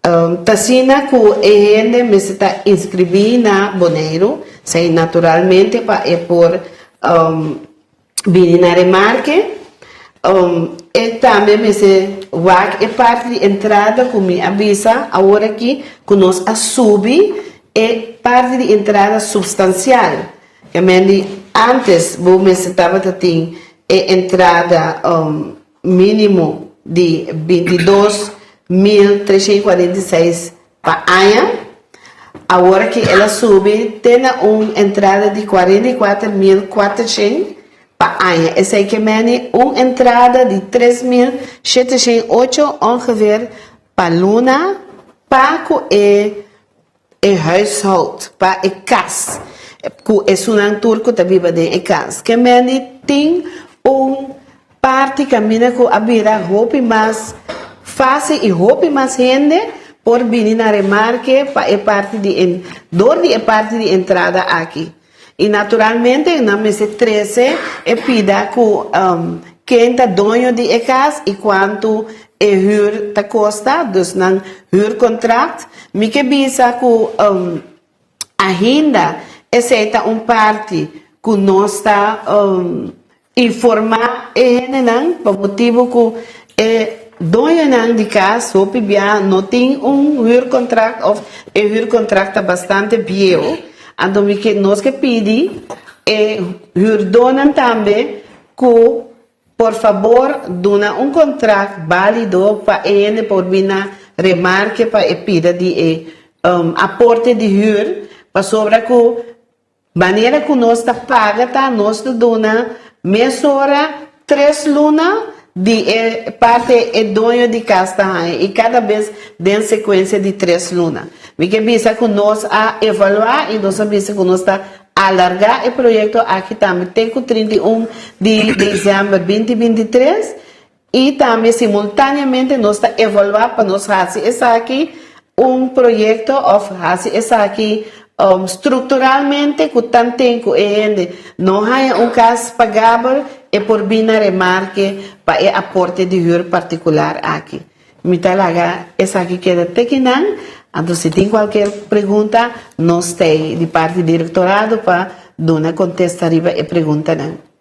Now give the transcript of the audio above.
Ta asina ku e hende mester ta inskribí na Boneiru, esei naturalmente pa e por bini na remarke. E tambe mester wak e parti di entrada ku mi a bisa awor aki ku nos a subi e parti di entrada supstansial. Ke men di antes bo mester tabata tin e entrada mínimo di 22.346 pa aña. Awor aki el a subi te na un entrada di 44.400 pa aña. Esei ke meni un entrada di 3.708 ongeveer pa luna pa ku e e huishoud, pa e kas, ku esunnan tur ku ta biba den e kas. Ke meni tin un parti kaminda ku a bira hopi mas fásil i hopi mas hende por bini na remarke pa e parti di en dor di e parti di entrada aki. I naturalmente nan mester trese e pida ku ken ta doño di e kas i kuantu e hür ta kosta, dus nan hürkontrakt. Mi ke bisa ku ainda esei ta un parti ku nos ta Informá e hendenan pa motibu ku e doñonan di kas hopi bia no tin un huurkontrakt òf e huurkontrakt ta bastante bieu. Anto mi ke nos ke pidi e huurdónan tambe ku por fabor duna un kontrakt bálido pa e hende por bin na remarke pa e pida di e aporte di huur pasobra ku Manera ku nos ta paga ta nos ta duna mesora tres luna di e parti e doño di kas ta haña i kada bes den sekuensia di tres luna. Mi ke bisa ku nos a evaluá i nos a bisa ku nos ta alargá e proyekto aki tambe te ku 31 di desèmber 2023. I tambe simultáneamente nos ta evaluá pa nos hasi esaki un proyekto òf hasi esaki strukturalmente ku tanten ku e hende no haña un kas pagabel e por bin na remarke pa e aporte di hür partikular aki. Mi ta laga esaki keda te kinan, anto si tin kualker pregunta nos ta ei di parti direktorado pa duna kontesta riba e preguntanan.